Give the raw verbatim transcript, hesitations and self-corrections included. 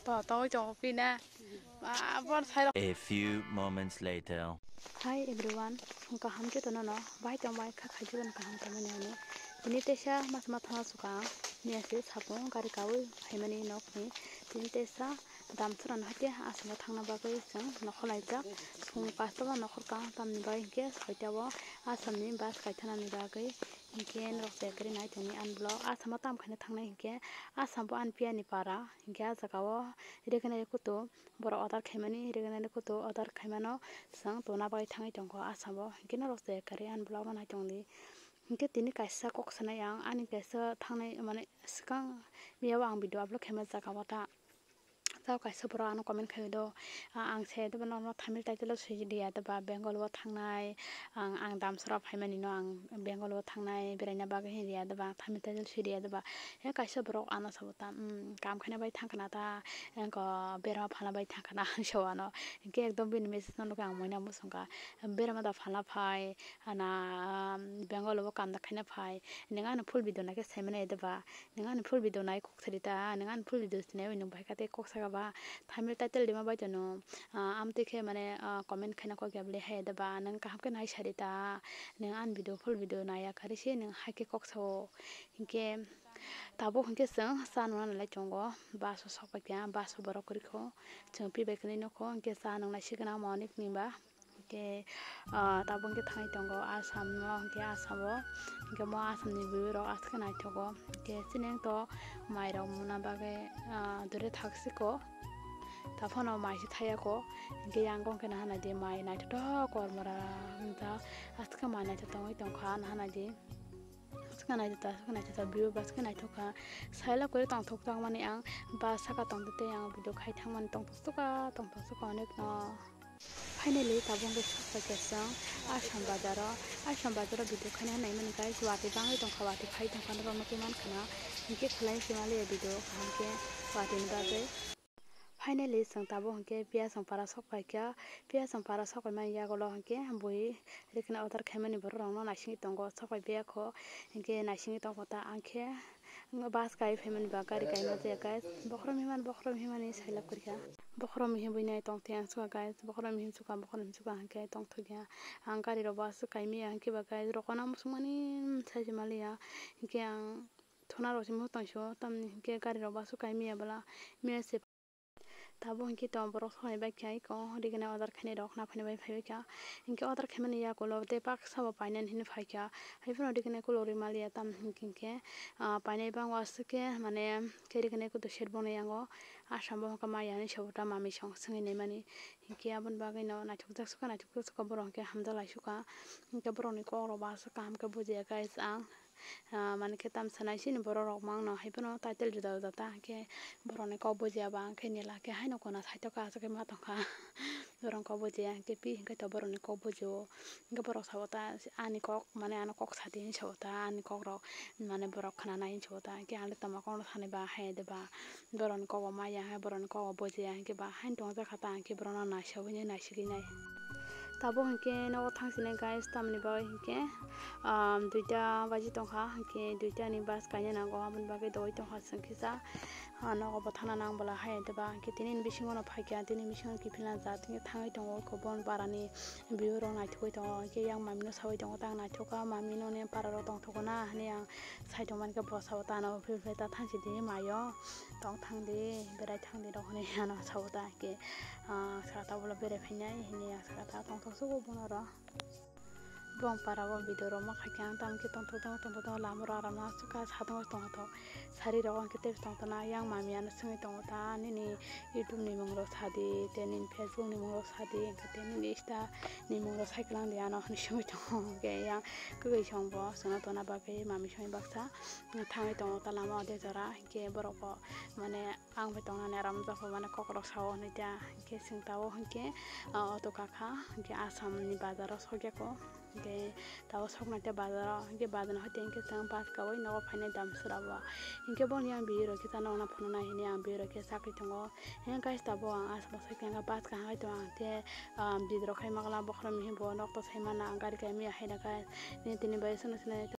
To, to, to, pina. Ah, bor sai. A few moments later. Hi everyone, kaham khe tono no, bai tong bai kha khai jibon kaham tong mani ani. Tini tesa mas ma thana suka, ni ase sapung gari kawi phaimani nok ni. Tini tesa dam sura no hake asamo thangna bagwi chwng nokhor laijak. Sung pasta ba nokhor kaham tamni bai hingke soita o asam ni bus kaithana ni bagwi. Hingke norok chekari nai tongni ani vlog. Asamo tamo khaina thangnai hingke asam bo ani piyani para. Hingke ah jaga o rignai kutu borok order khaimani, rignai kutu order khaimano chwng tona bagwi thangwi tongo asam bo. Hingke norok chekari ani vlog no nai tongdi. Hingke tini kaisa kok sanai ang, ani kaisa thangnai mane swkang miyao ang video upload khaima jaga o ta. Tao kaisa borok ano comment khai do, "Ah, ang se doba nono Tamil title o sui di ya doba, Bengal o thangnai, ang, ang damsara phaimani no ang Bengal o thangnai beraina bagwi hin riya doba, Tamil title sui riya doba." He kaisa borok ano sabo ta, "Hmm, kam khaina bai thang khana ta, engko berma phalna bai thang khana," ang sabo ano. Hingke ekdom bini message no nukha ang moina muchungkha, "Berma da phalna phai, ana, Bengal o bo kam da khaina phai, neng ano full video naikhe saimano ya doba." Neng ani full video nai kok sari ta, neng ani full video sinai bai nung bai kha tei kok saka ba. Thumbnail title dima bai tono, ah, amtwi khe mane, ah, comment khaina kok ya bwle hai da ba, neng kaham khe nai sari ta, neng ani video full video nai ya kha risi neng hai khe kok sao. Hinkhe tabuk hinkhe chwng cha nuna nalai tongo, bus o sok bai kha, bus o borok kwrwi kho, chwng pi bai kwnwi nokho, hinkhe cha nung nai sigwna omo onek ni ba. Hingke, ah, tabuk hingke thangwi tongo Assam no, hingke Assam o, hingke mo Assam ni bwrwi rok aswk khe naithogo. Hingke chini to mai rok muna bagwi, ah, dure thaksiko, taphano mai se thayako. Hingke yang kong khe naha naidi mai naithotok kormora wngta, aswk khe mai naithok tongwi tongkha naha naidi. Aswk khe naithotok, aswk khe naithotok, view bo aswk khe naithok kha. Saila kwrwi tongthok tongmani ang bus saka tongtwi tei ang video khai thangmani tongthok suka, tongthok suka onek no. Finally, tabuk hwnkhe sok paikha chwng Assam bazar o. Assam bazar o video khaina naimani guys, watwi bangwi tongkha, watwi phai tongkha, norok nukwi mankha na. Hinkhe khwlai se maliya video kaham khe watwi ni bagwi. Finally, chwng tabuk hwnkhe Piyasong para sok paikha. Piyasong para sok paimani yagulo hwnkhe bui rikna order khaimani borok rokno naisingwi tongo, sok pai biyakho. Hinkhe naisingwi tongkha ta, ang khe bus kai phaimani ba gari kaima tia guys. Bokhorok himani, bokhorok himani sailab kwrwikha. Bokhorok mihim buinai tongthai ang suka guys. Bokhorok mihim suka, bokhorok mihim suka hwnkhe tongthokya. Ang gari rok bus kaimaya hwnkhe ba guys, rokona musukmani saisi maliya. Hinkhe ang thuna rok simi tongso, tamni hinkhe gari rok bus kaimaya bwla. Miya se Tabuk hwnkhe to borok soknai bai khe iko rignai order khainai rok khna phainai bai phaibai kha. Hinkhe order khaimani yakulo tei baksa bo painani hinwi phaikha. Haiphano rignai kulo rwi maliya, tamni hinkhe, ah, painai bangma aswk khe mane khe rignai kutu set bongni yango. Assam bo hwnkha maya hinwi sabo ta mami song swngwi naimani. Hinkhe aboni bagwino naithokjak sukha, naithokjak sukha borok hinkhe hamjak lai sukha. Hinkhe borokni kokrok bo aswk kaham khe bujiya guys ang. Ah, mane khe tamsa nai sini borok rok mangno hai phano title juda juda ta, hwnkhe borok ni kok bujiya ba, hwnkhe nila khe haino kona saitok ka aswk khe ma tongkha. Borok ni kok bujiya hwnkhe pi hwnkhe to borok ni kok bujio. Hwnkhe borok sabo ta ani kok, mane ano kok sadi hinwi sabo ta, ani kok rok mane borok khna nai hinwi sabo ta, hwnkhe ang le tamo kok no sanai ba hai de ba. Borok ni kok bo maya hai, borok ni kok bo bujiya hwnkhe ba haino tongjakha ta, hwnkhe borok no naisao hinwi naisigwi nai. Tabuk hwnkhe nogo thangsinai guys, tamni bagwi hwnkhe, um, duita baji tongkha, hwnkhe duita ni bus kaina nango, aboni bagwi dogwi tongkha chwng kisa, ah, nogo bo thana nang bwla hai, hwnkhe ba hwnkhe tini ni bisingo no phaikha, tini bisingo kiphilna jat hwnkhe thangwi tongo, kobon barani view rok naithogwi tongo, hwnkhe yang mami no sawi tongo, tang naithok kha, mami noni para rok tongthogo na hinwi ang sai tongmani khe, bo sabo ta ano phil phil ta thangsi di mayo tong thang di, berai thang di rok hinwi ano sabo ta hwnkhe. Ah, saka ta ulo berai phainai hinwi ang saka ta tongthok sugo bono oro. Bong para o video rok ma khaikhe ang tamo khe tongthok tongthok tongthok tongthok lama rok aram aswk kha satung tongthok sari rok ang khe tei tongthok na yang mami ano swngwi tongo ta nini YouTube ni mung rok sadi tei nini Facebook ni mung rok sadi hwnkhe tei nini Insta ni mung rok sai kwlang di ano hinwi swngwi tongo hwnkhe yang kwrwi song bo swngna tongna bagwi mami songwi baksa thangwi tongo ta lama o de jora. Hwnkhe borok bo mane ang bai tongnani aram jabo mane kokrok sao hinwi ta hwnkhe chwng tabuk hwnkhe, ah, auto kakha hwnkhe Assam ni bazar o sokya kho hwnkhe tabuk soknai ta bazar o hwnkhe bazar ni hoite hwnkhe chwng bus kawi nogo phainai damswra bo hwnkhe boni ang video rok kisa nokna phunuknai hinwi ang video rok khe chakri tongo hwnkhe guys tabuk ang Assam o sokya hwnkhe bus kaham bai tongo ang tei, ah, video rok khai magla bokhorok mihim bo nok to sai mana ang gari kaimaya haida guys nini tini bai swnwi swnwi.